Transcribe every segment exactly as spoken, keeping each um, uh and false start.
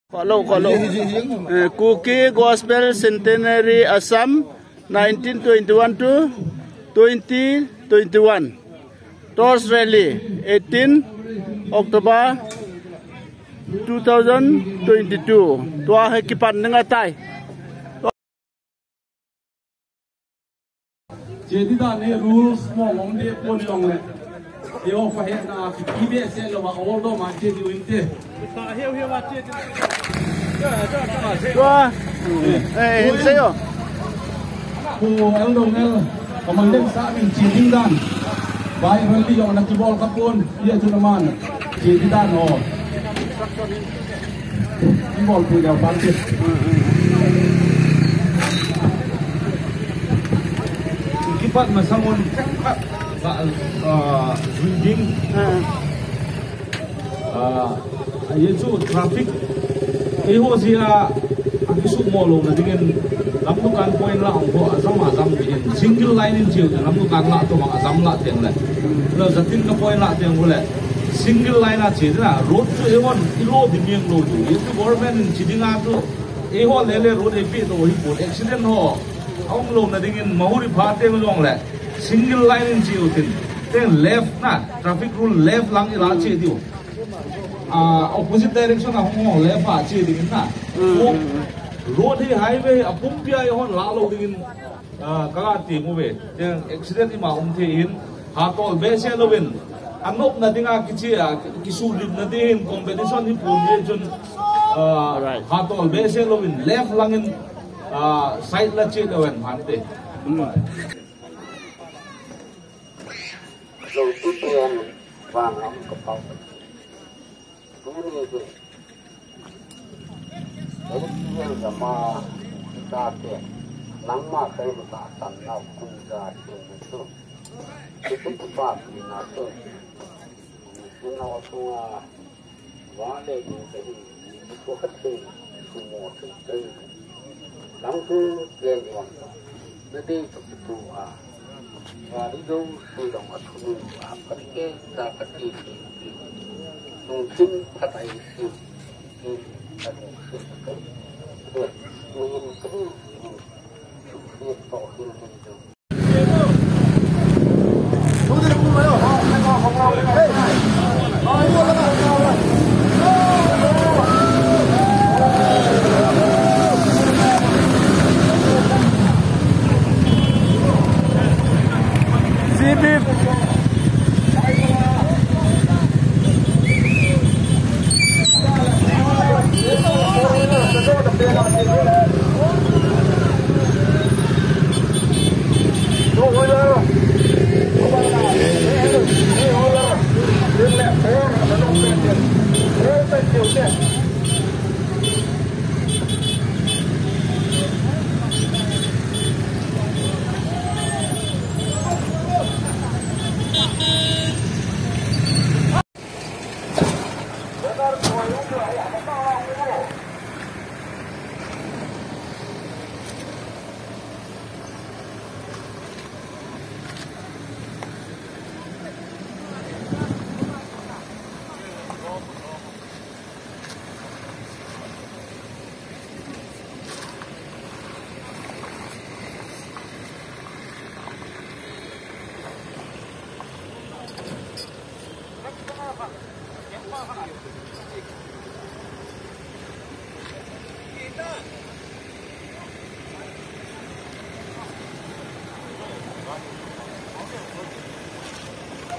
Hello, hello. Eh, Kuki Gospel Centenary Assam, nineteen twenty-one to twenty twenty-one. Torch Rally, eighteen October two thousand twenty-two. Tua hi kipan ding ahitai. Che ding dan hi rules mo mong de pon jong le. Eiho pha hetna a kipe behseh lou a, ol dom a che diu inte. Tua. Eh, eh, hin sei o. Pu Eldon Nel, Commander Samin che ding dan. Bai rally jong na kibol kha pon, hia chu na man. Che ding dan o. Kibol pui leu party. Kipat masang un, ah, reading. Ah, ahi chu traffic. Eiho jeh a, akisuhmo louna dingin, lam dukan point lah ho, ajam ajam dingin, single line in cheu, lam dukan lah toh ajam lah teng le. Lo jatin ka point lah teng ho le. Single line a che ding a, road chu eihon, ilo ding meng lou chu. Hichu government in che ding a chu, eiho le le road eipeh doh hi pon, accident ho aum louna dingin, Mahuri pha teng jong le, single line in che u tin. Teng left na, traffic rule left lang ila che diu. Ah, opposite direction a hung ho left a che dingin na. Mm. Road hi highway a pumpi a eihon lah lou dingin. Ah, ka ti mu ve. Teng accident ima um thei in, hatol behseh louvin. Anopna dinga kiche a, kisuhlipna dingin competition hi pon ve chun, ah, alright, hatol behseh louvin, left langin, ah, side la che louvin hante. Mm. Lo tu pen vang am ka pau. Tuni hi L P L gam a tate, nangma kahin tahsan nau kun ja chen chu. Chuti pa pi na chu. Nisim nau chunga vale ding kahi, nisim khat thei, sumo thei kahi. Nang chu chen vang. Na dei chu kitu a. Gari jouse jong athunu a, kati kei ta kati ti ti. Lungthim phatah a isim ti ka lungset ka. He, min kati ti. Suhset toh hin hin jong.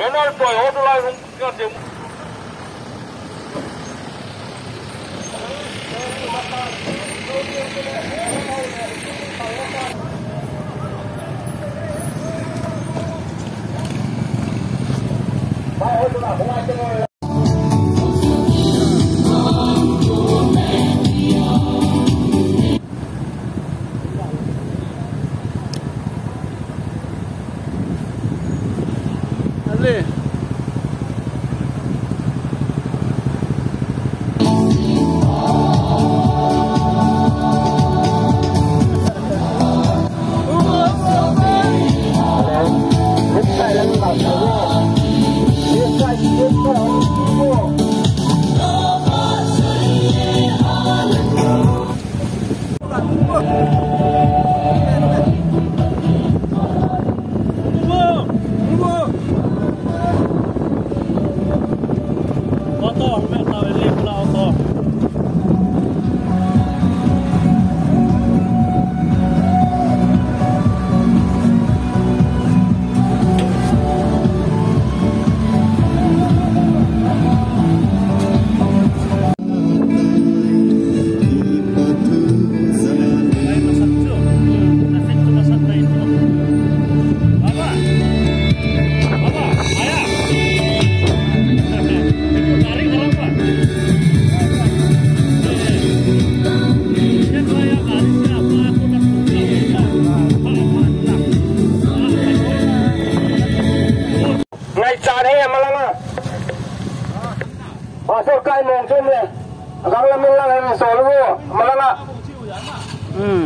Banner toi ho tulai hung ka tem. Ale. Ngai chan he malanga. Pastor kai mong chum le. Gang la min lang he sol vo malanga. Hmm.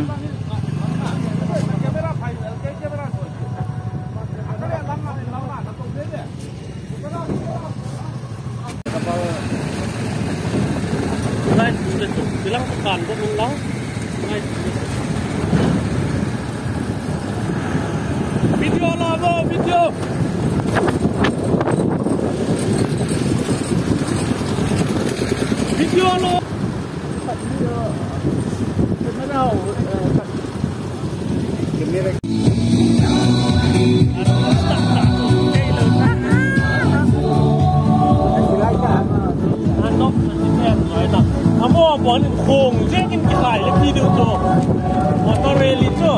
Bilang tekan ko bilang. Video la bo, video. Video lo. Amo bon khong je kin kikhai le video to. Motor rally to.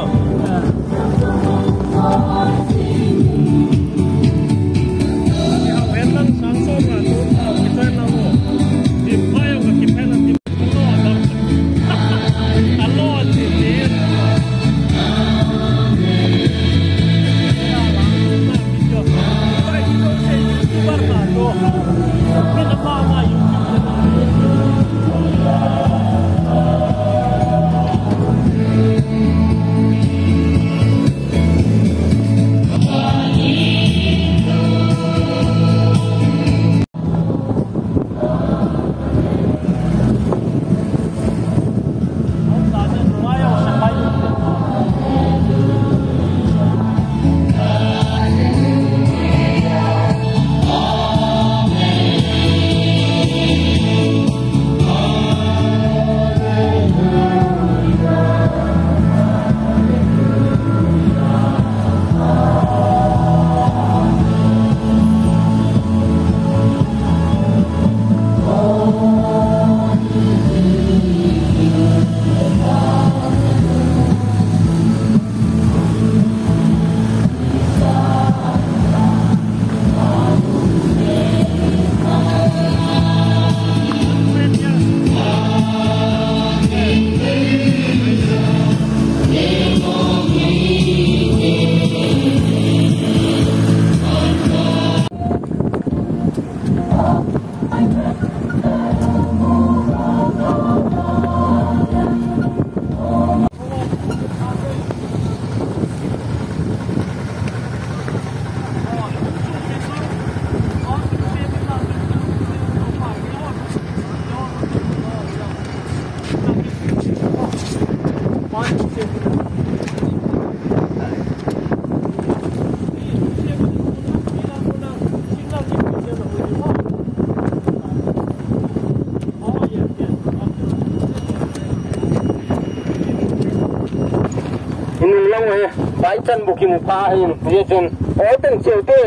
Inung lang he, bai chan bu kimu pha hin, ye chun, o ten cheu te,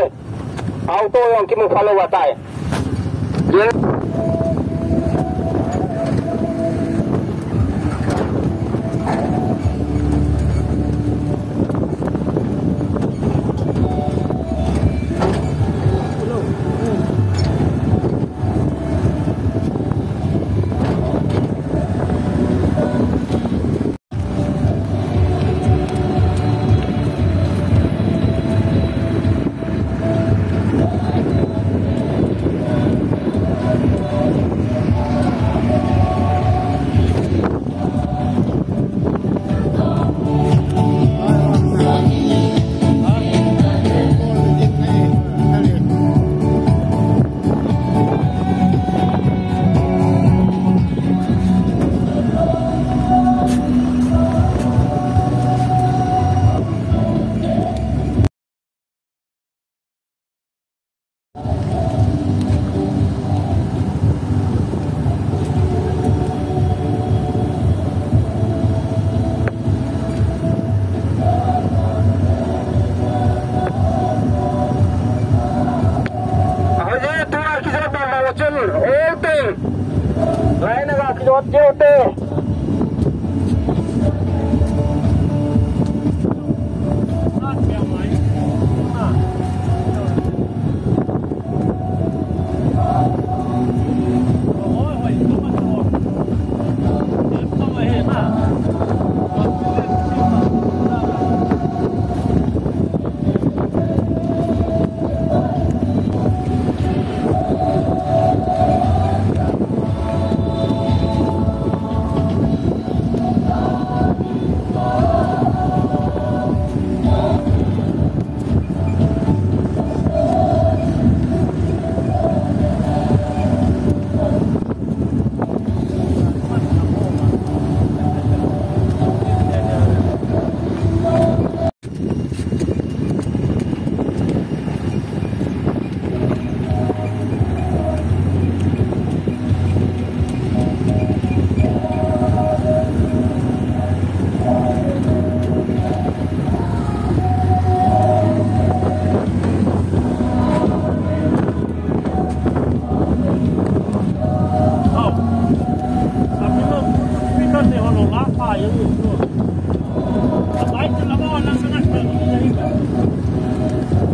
auto jong kimu pha lou va tai. Te.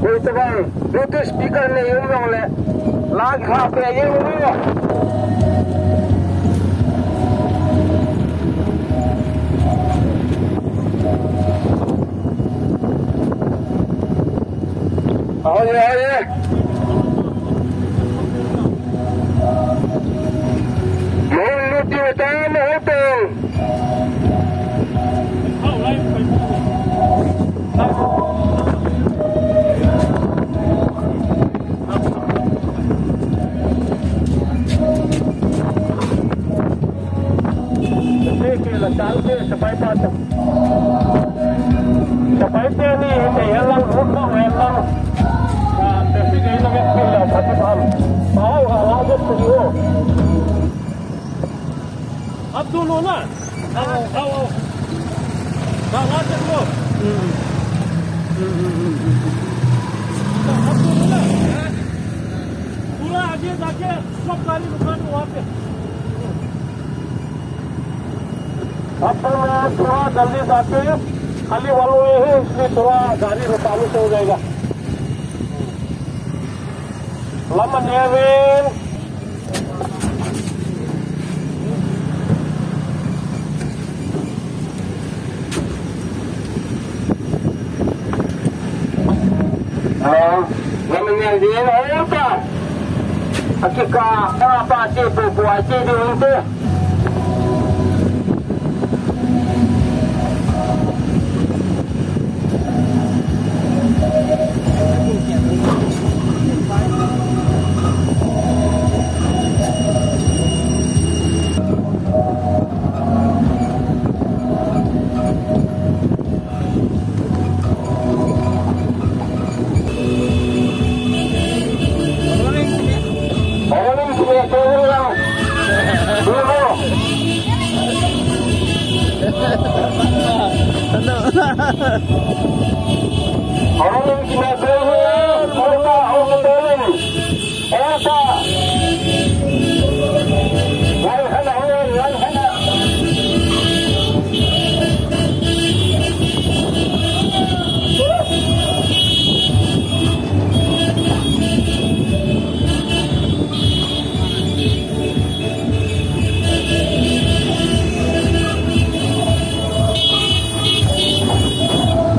Koi tabang, Bluetooth speaker nei um jongle, la kha pe jeng u. Ahoye, ahoye. Mohor luti uta, mohor peng. Sepai pa tu. Sepai te ni, te helang, lut na helang. Ah, te sige na mit pil la, pati pam. Pau, ah, la, tu, tu. Abdul na. Au, au, au. Ba, la, tu, tu. Hmm. Hmm, hmm, hmm, hmm. Abdul na. Pura aage jaake, sab gaari ruka do wahan pe. अब मैं थोड़ा जल्दी जाके खाली वालों में ही इसलिए थोड़ा गाड़ी रुकाने से हो जाएगा। Lama nyawen. Hello. Lama nyawen. Hello, pa. Akika, pa, pa, che, po, po, che, di, unte.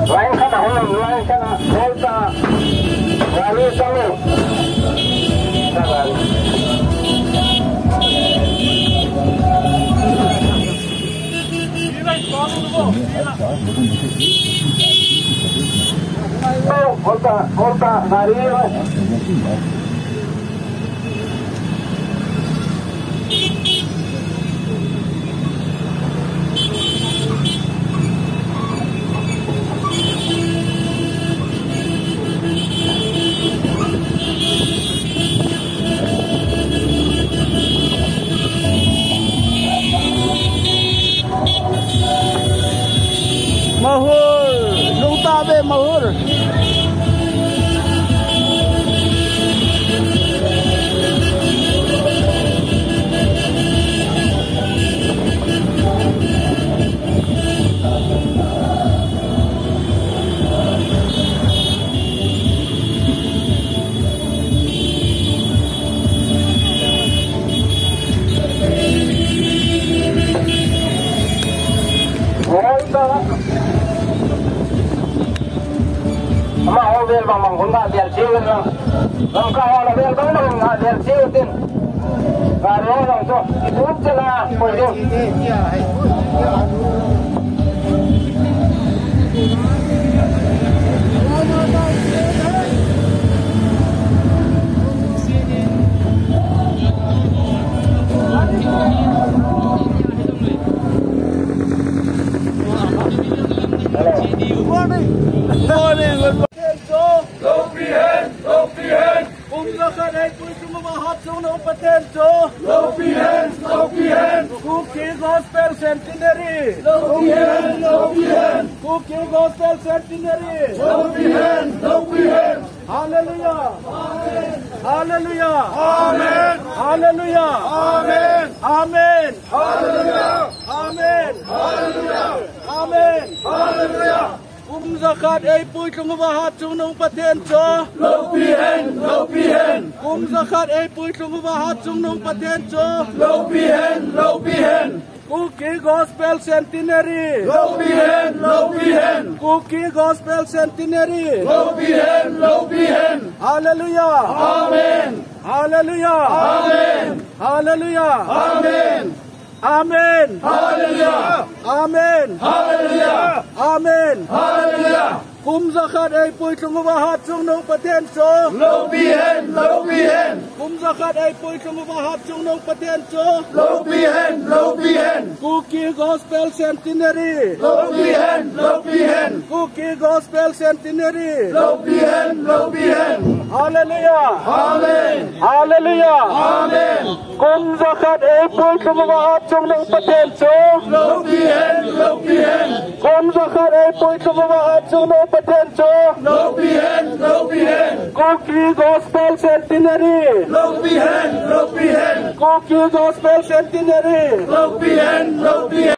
Line khat a hung, line khat a hung ta. Rally sami. Hol ta, hol ta, gari. Mahur, lungta ve Mahur. Bang bang hun ga lial chiu in lang. Lamkai ho la vel bang bang ga lial chiu tin. Gari ho lang chu. Tun chela koi ding. Hello. Good morning. Good morning. Good morning. Loupi hen, loupi hen. Kum jakhat eipui lhung uva hatchungnung Pathen chu. Loupi hen, loupi hen. Kuki Gospel Centenary. Loupi hen, loupi hen. Kuki Gospel Centenary. Loupi hen, loupi hen. Hallelujah. Hallelujah. Amen. Hallelujah. Amen. Amen. Hallelujah. Amen. Hallelujah. Amen. Hallelujah. Kum jakhat eipui lhung uva hatchungnung Pathen chu. Loupi hen, loupi hen. Kum jakhat eipui lhung uva hatchungnung Pathen chu. Loupi hen, loupi hen. Kuki Gospel Centenary. Loupi hen, loupi hen. Kuki Gospel Centenary. Loupi hen, loupi hen. Hallelujah. Amen. Hallelujah. Amen. Hallelujah. Amen. Amen. Hallelujah. Amen. Hallelujah. Amen. Hallelujah. Kum jakhat eipui lhung uva hatchungnung Pathen chu. Loupi hen, loupi hen. Kum jakhat eipui lhung uva hatchungnung Pathen chu. Loupi hen, loupi hen. Kuki Gospel Centenary. Loupi hen, loupi hen. Kuki Gospel Centenary. Loupi hen, loupi hen. Hallelujah. Amen. Hallelujah. Amen. Kum jakhat eipui lhung uva hatchungnung Pathen chu. Loupi hen, loupi hen. Kum jakhat eipui lhung uva hatchungnung Pathen chu. Loupi hen, loupi hen. Kuki Gospel Centenary. Loupi hen, loupi hen. Kuki Gospel Centenary. Loupi hen, loupi hen.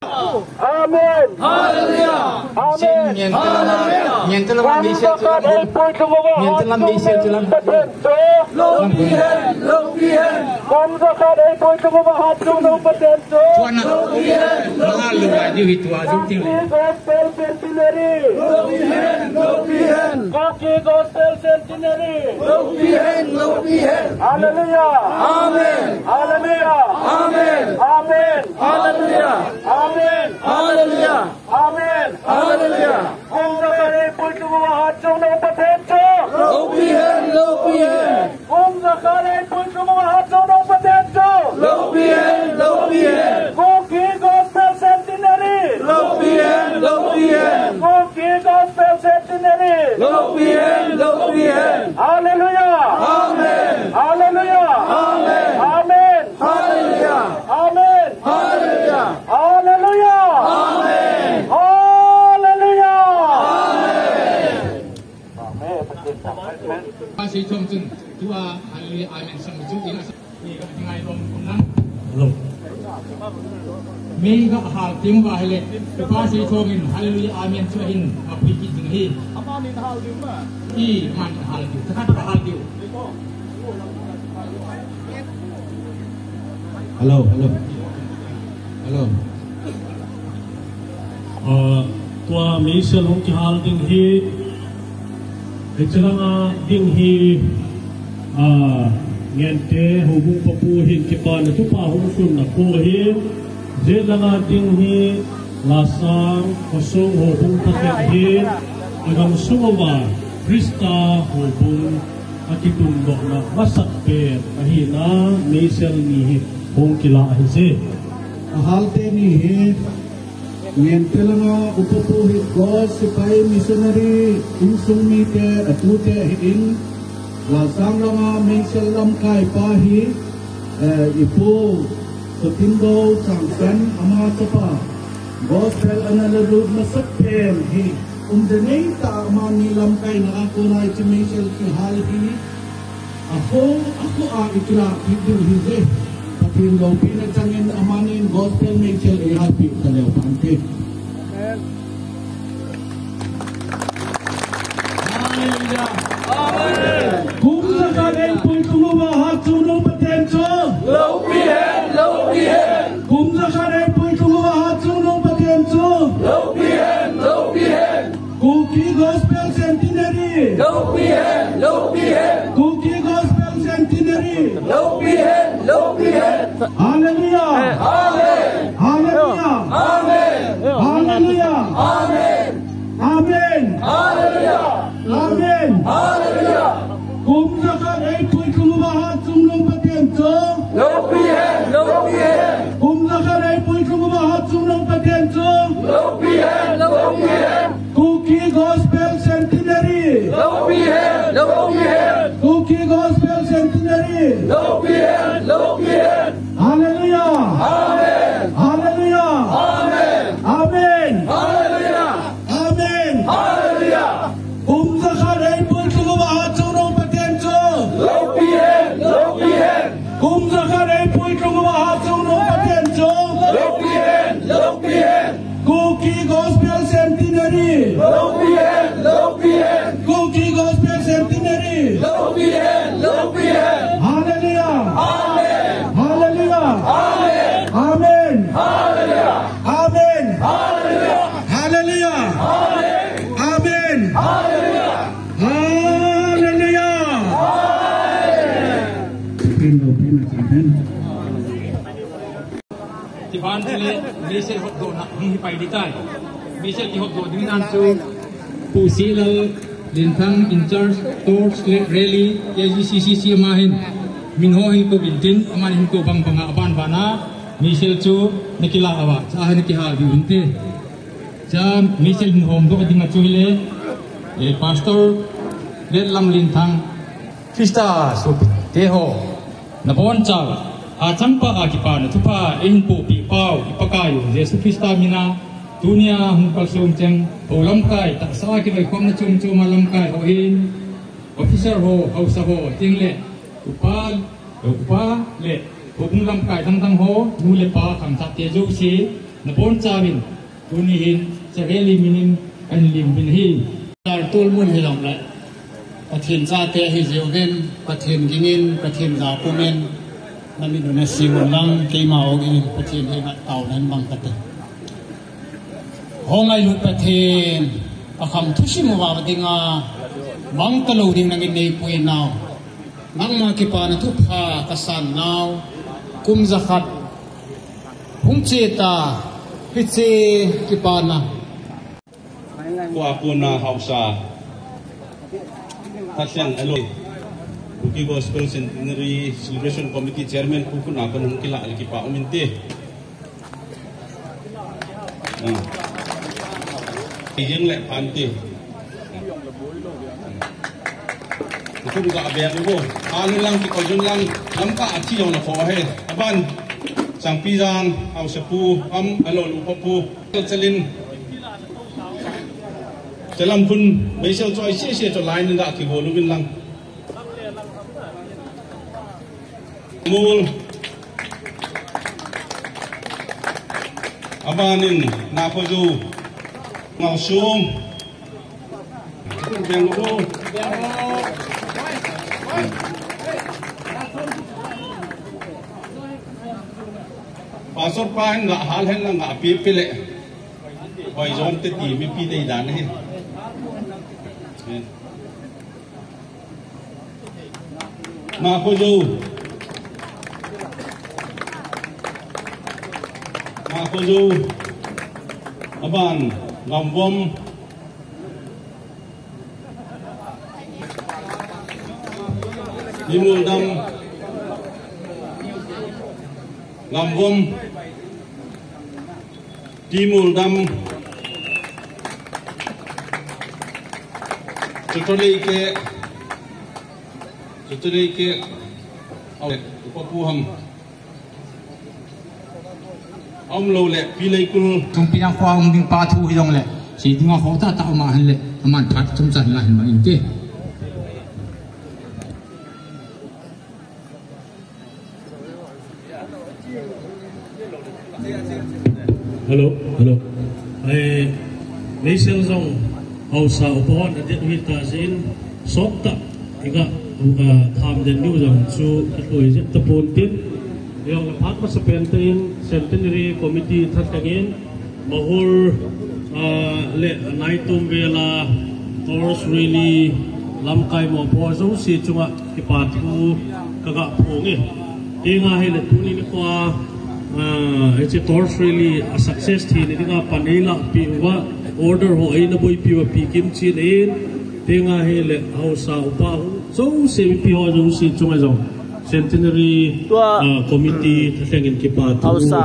Amen. Hallelujah. Amen. Hallelujah. Kum jakhat eipui lhung uva hatchungnung Pathen chu. Loupi hen, loupi hen. Kum jakhat eipui lhung uva hatchungnung Pathen chu. Loupi hen, loupi hen. Kuki Gospel Centenary. Loupi hen, loupi hen. Kuki Gospel Centenary. Loupi hen, loupi hen. Hallelujah. Amen. Hallelujah. Amen. Amen. Hallelujah. Amen. Hallelujah. Amen. Hallelujah. Kum jakhat eipui lhung uva hatchungnung Pathen chu. Loupi hen, loupi hen. Kum jakhat eipui lhung uva hatchungnung Pathen chu. Loupi hen, loupi hen. Kuki Gospel Centenary. Loupi hen, loupi hen. Kuki Gospel Centenary. Loupi hen, loupi hen. Hallelujah. Amen. Hallelujah. Amen. Amen. Hallelujah. Amen. Hallelujah. Hallelujah. Amen. Hallelujah. Amen. Amen. Pastor Thom chun tua hallelujah, amen sang chu in a sa. Ni ka ngai lom kum nang. Hello. Mi ka hal ting ba hele. Pastor Thom in hallelujah, amen chu hin a pui ki ding hi. Ama ni hal ding ma. I man hal ding. Takhat hal ding. Hello, hello. Hello. Ah, tua meisel hung kihal ding hi, hiche langa ding hi, ah, Ngente houbung papu hin kipana thupha hung sunna kho hi, hiche langa ding hi, Lasang, Khosung houbung paten hi, agam sung uva, Christa houbung akitundohna masapen ahina, meisel ni hi hung kila ahi je. Ahalte ni hi, Ngente langa upa pu hi Gospel Sepai Missionary insung mite, atute ahin, Lasang langa meisel lamkai pa hi, eh, ipu Sotindo Changsan ama chapa. Gospel ana lalut masapen hi. Umde nei ta ama ni lamkaina a kona hiche meisel kihal hi. Akho, akho a ikila kit diu hi je. Pathen loupina changin amanin gospel meisel eihalpi taleu pante. Amen. Hallelujah. Amen. Kum jakhat eipui lhung uva hatchungnung Pathen chu. Loupi hen, loupi hen. Kum jakhat eipui lhung uva hatchungnung Pathen chu. Loupi hen, loupi hen. Kuki Gospel Centenary. Lopi hen, lopi hen. Kuki Gospel Centenary. Lopi hen, lopi hen. Hallelujah. Amen. Hallelujah. Amen. Hallelujah. Amen. Amen. Hallelujah. Amen. Hallelujah. Kum jakhat eipui kum uva hatchungnung Pathen chu. Lopi hen, lopi hen. Kum jakhat eipui kum uva hatchungnung Pathen chu. Lopi hen, lopi hen. Kuki Gospel Centenary. Lopi hen, lopi hen. Kuki Gospel Centenary. Lopi hen, lopi hen. Hallelujah. Amen. Hallelujah. Amen. Amen. Hallelujah. Amen. Hallelujah. Kum jakhat eipui kum uva hatchungnung Pathen chu. Lopi hen, lopi hen. Kum jakhat eipui kum uva hatchungnung Pathen chu. Lopi hen, lopi hen. Kuki Gospel Centenary. Lopi hen, lopi hen. Kuki Gospel Centenary. Lopi hen, lopi hen. Hallelujah. Amen. Hallelujah. Amen. Amen. Hallelujah. Amen. Hallelujah. Hallelujah. Amen. Amen. Hallelujah. Hallelujah. Amen. Amen. Kiban le, meisel hopdohna hung hi pai ding tai. Meisel kihopdoh ding nan chu, Pu Silal Lenthang in charge, torch le rally, K G C C C ama hin, min ho hin kou vin tin, aman hin kou bang banga aban bana, meisel chu na kilah uva, cha hin na kihal diu hinte. Cha meisel hin homdoh ding a chu hile, eh, Pastor Letlam Lenthang. Christa sopite ho, nabonchauvin, achangpa a kipana thupha eihin pohpeh pau, i Pakaiyu Jesu Christa mina, tunia hung kalsong cheng, hou lamkai, tahsa a kiloikhomna chom chom a lamkai ho hin, officer ho, haosa ho, chule, upa, upa le, houbung lamkai dang dang ho, nu le pa, khangthah te jouse, nabonchauvin, tuni hin, Chaveli minin, kahin lim uvin ahi. Tar tolmun hijongle, Pathen chate ahi jiuvin, Pathen gingin, Pathen japumin, namit u nasih un lang, keima ogin, Pathen henga taona hin mang kate. Hung ngailut Pathen, kakhang thusim uva dinga, mang talou ding nangin neipuinau. Nangma kipana thupha kasan nau, kum jakhat hung che ta, hiche kipana. Kua kona haosa, Thatleng aloi, Kuki Gospel Centenary Celebration Committee Chairman pu kona kon hung kilah le kipa um inte. Ah. Jeng le phan te. Kum ga be ko. Alu lang ki ko jun lang lam ka athi jong na ko he. Aban. Sangpi jang, haosa pu, am, alo lu pa pu. Chalin. Chalam phun, meisel choi se se cho line da ki bolu bin lang. Mul. Abanin, Nakhoju. Ngaosung. Pastor pa hin nga hal hen la nga pi pi le. Hoi jom te ti mi pi te dan hin. Nakhoju. Nakhoju. Aban, Gamvom. Timuldam. Gamvom. Timuldam. Chotolei ke. Chotolei ke. Au, upa pu ham. Aum lou le, pi lei kul. Tung pi ang khua um ding pa thu hi jong le. Si ding a kho ta ta um a hen le. Aman phat chum chan la hen ma in te. Hello, hello. Ai, meisel jong, haosa upa hon adet ui ta jin, sot ta, iga, uh, tham den diu jong chu, atloi jep ta pon tin. Jong le phat masa pen te in, Centenary Committee that teng in, Mahur, uh, le, naitum vela, Horse Rally, Lamkai mopo jouse chunga kipa thu kaga phong e. Tenga hile tuni nikho a, ah, hiche torch rally a success theina dinga pan eilahpeh uva, order ho eina boipi uva Pi Kimchen in, tenga hile haosa upa ho jouse, mipi ho jouse chunga jong Centenary, tua, ah, committee, hmm, thalheng in kipa thu, haosa,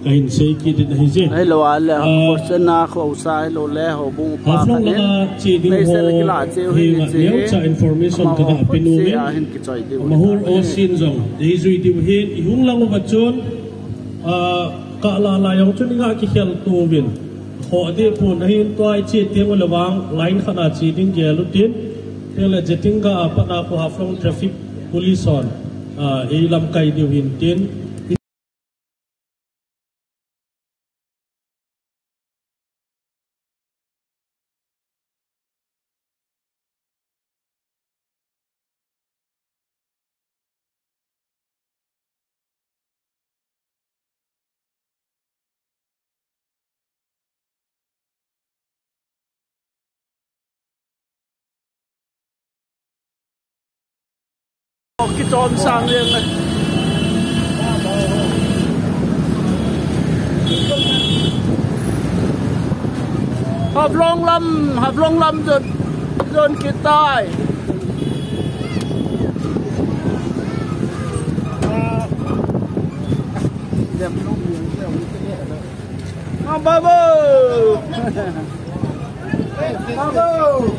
kahin sei kit in ahije. Hello, ale, ah, Fortuna, haosa, hello, le, houbung upa Haflong khat in. Langa che ding ho, meisel kila cheu hi ni che. Neocha information amaho kaga pe nom in. Amaho sin jong, eijui diu hin, ihung lang uva chun, ah, kah lah lah jong chun inga kikhel tovin. Khoh deh pon ahin tua iche teng uleh vang line khat a che ding gel utin. Tengle Jatinga a pat a khu Haflong Traffic Police hon, ah, eilamkai diu hin tin. Kichom sang leng le. Haflong lam, Haflong lam jon, jon kit tai. Babu! Babu!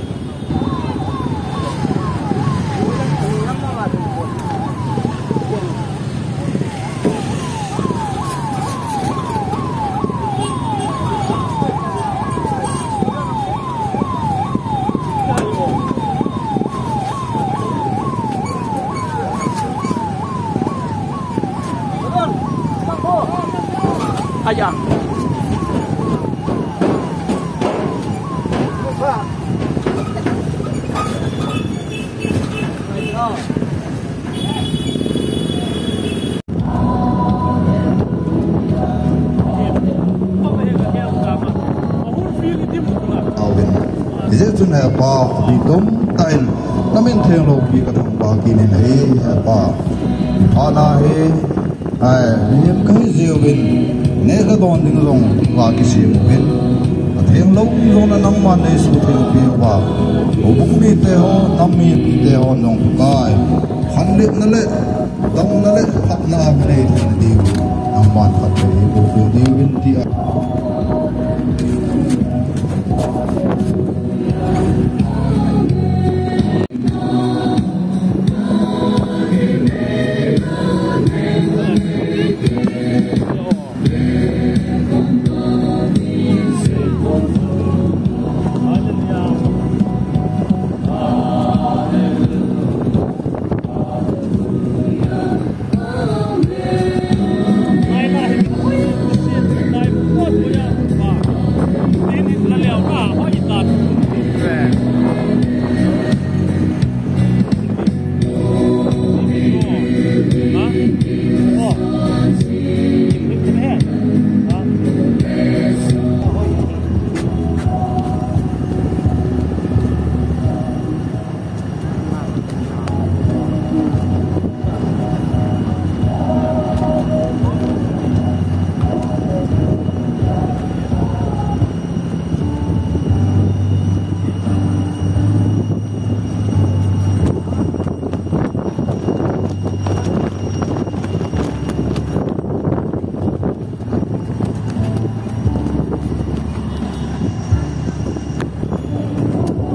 Aya. Auvin. Hijeh chun hepa, mi tum tah in, namin thenglou pi kathangvah kit in ahi, hepa. Phat na hi, ai, mihem kahi jeh uvin, neh le don ding jong ga kisem uvin. Athenglou jong na nangman neisuhtheng peh uva. Houbung mite ho, nam mite ho jong Pakai. Khanletna le, damna le, phatna a kanei theina diu. Nangman phatthei eiboh peh diuvin tia.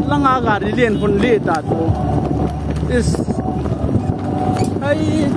Langa gari len hun le ta tu. Is. Hai.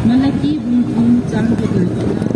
Malaki bung thum chang gup na chun a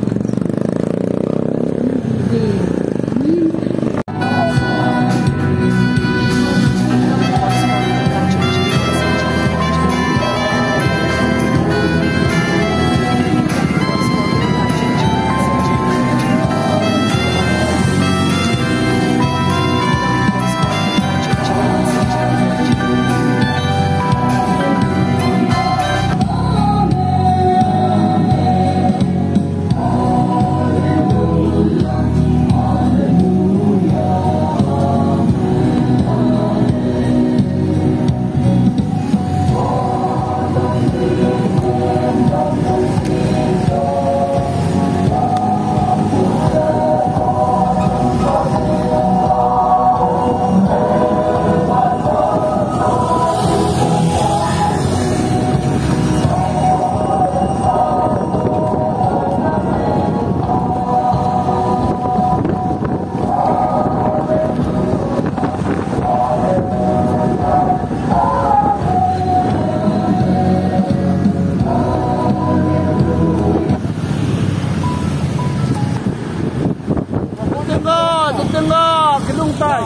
Tenga, tenga, kilung tai.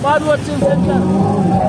Baru watching center.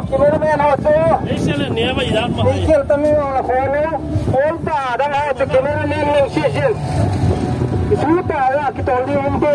Cameraman ho chu. Ei sel ne ba idan ma. Ei sel tami ho la khonu. Ol ta dang ho chu cameraman ning si sin. Isu ta la kitol ding um te.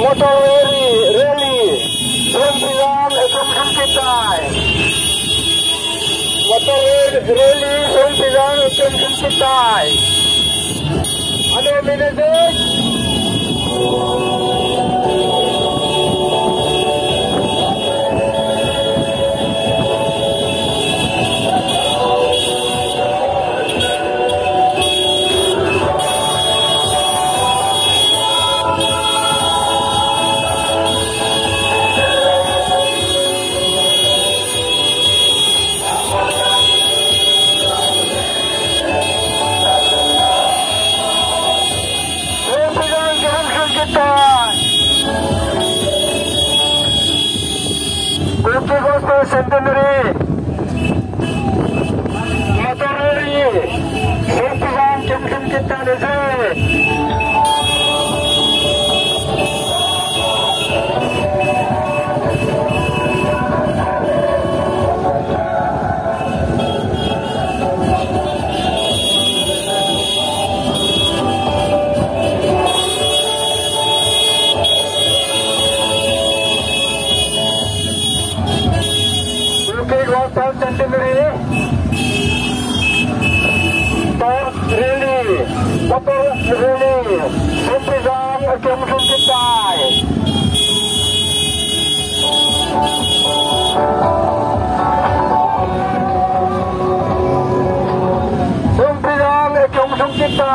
Motor rally, rally, Songpijang action sung kitai. Motor rally, Songpijang action sung kitai. Ano minute? Kuki Gospel Centenary. Motor rally. Safety van kem kem kita le je. Kuki Gospel Centenary. Motor rally. Motor rally. Safety van kem kem kita. Safety van kem kem kita.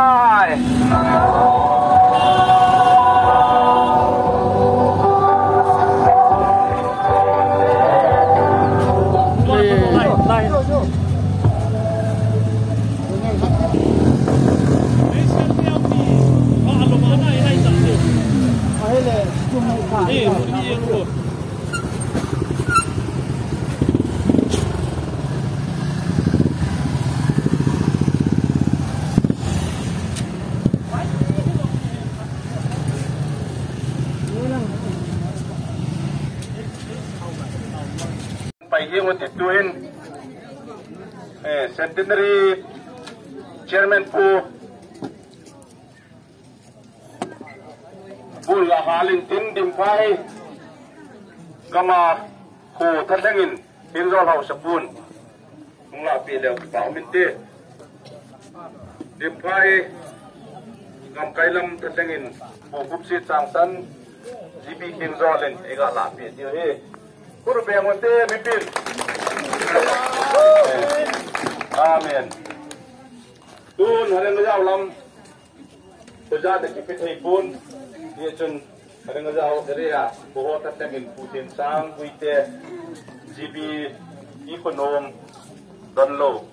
Pai hi ngot tuin, eh, Centenary Chairman Pu Bul la halin tin Dimphai gama khu thalengin Hengzol haosa pun hung lahpeh leu kipah um inte. Dimphai gamkai lam thalengin Pu Khupsi Changsan, G B Hengzol in eiga lahpeh diu ahi. Khut beng ute mipin. Amen. Tun Hareng Gajao lam Puja te kipe thei pon, hichun Hareng Gajao area, Bohol thalengin Pu Thensang Guite, G B, Pu Khonom, Donlou,